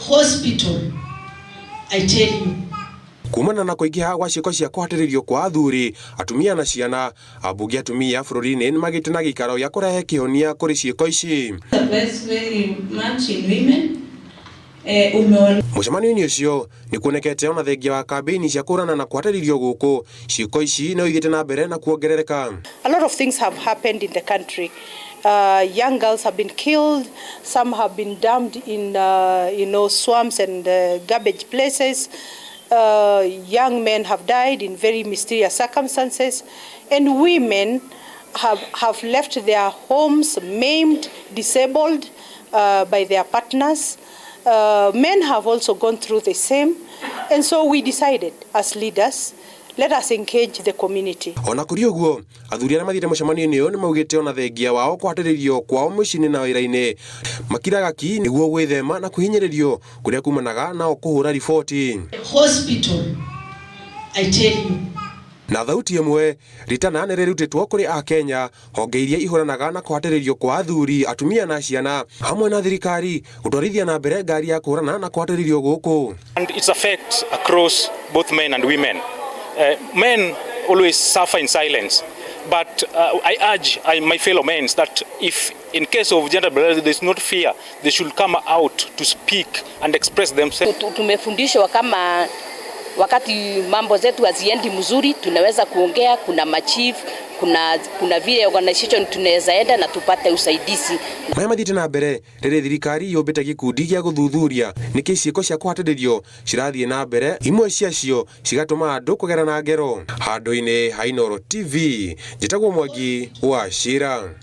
Hospital, I tell you. Kumana na kũingĩha gwa ciĩko cia kũhatĩrĩrio kwa athuri, atumia na ciana, ambunge atumia bũrũri-inĩ nĩmagĩte na gĩikaro gĩa kũrehe kĩhonia kũrĩ ciĩko ici. Applies very much in women. Umeona Mũcemanio-inĩ ũcio nĩ kuonekete ona thengia wa kambĩini cia kũhũrana na kũhatĩrĩrio gũkũ, ciĩko ici no igĩte na mbere na kuongerereka. A lot of things have happened in the country. Young girls have been killed. Some have been dumped in swamps and garbage places. Young men have died in very mysterious circumstances, and women have left their homes maimed, disabled by their partners. Men have also gone through the same, and so we decided as leaders, let us engage the community. Ona kũrĩ ũguo, athuri arĩa mathiĩte mũcemanio-inĩ ũyũ nĩ maugĩte ona thengia wao kũhatĩrĩrio kwao mũciĩ-inĩ na wĩra-inĩ makiraga ki nĩguo gwĩthema na kwĩhinyĩrĩrio kũrĩa kumanaga nao kũhũra riboti. Hospital, I tell you. Na thauti ĩmwe, ritana nĩ rĩrutĩtwo kũrĩ Akenya, honge iria ihũranaga na kũhatĩrĩrio kwa athuri, atumia na ciana, hamwe na thirikari gũtwarithia na mbere ngari ya kũhũrana na kũhatĩrĩrio gũkũ. And its effects across both men and women. Men always suffer in silence, but I urge my fellow men that if in case of gender violence there is not fear, they should come out to speak and express themselves. Tumefundishwa kama wakati mambo zetu haziendi mzuri tunaweza kuongea, kuna machief, kuna vile organization tunaweza enda na tupate usaidizi. Maya mathiĩte na mbere rĩrĩ thirikari yũmbĩte gĩkundi gĩa gũthuthuria nĩkĩ ciĩko cia kũhatĩrĩrio cirathiĩ na mbere, imwe ciacio cigatũma andũ kũgerana ngero. Handũ-inĩ ha Inooro TV, njĩtagwo Mwangi wa Cira.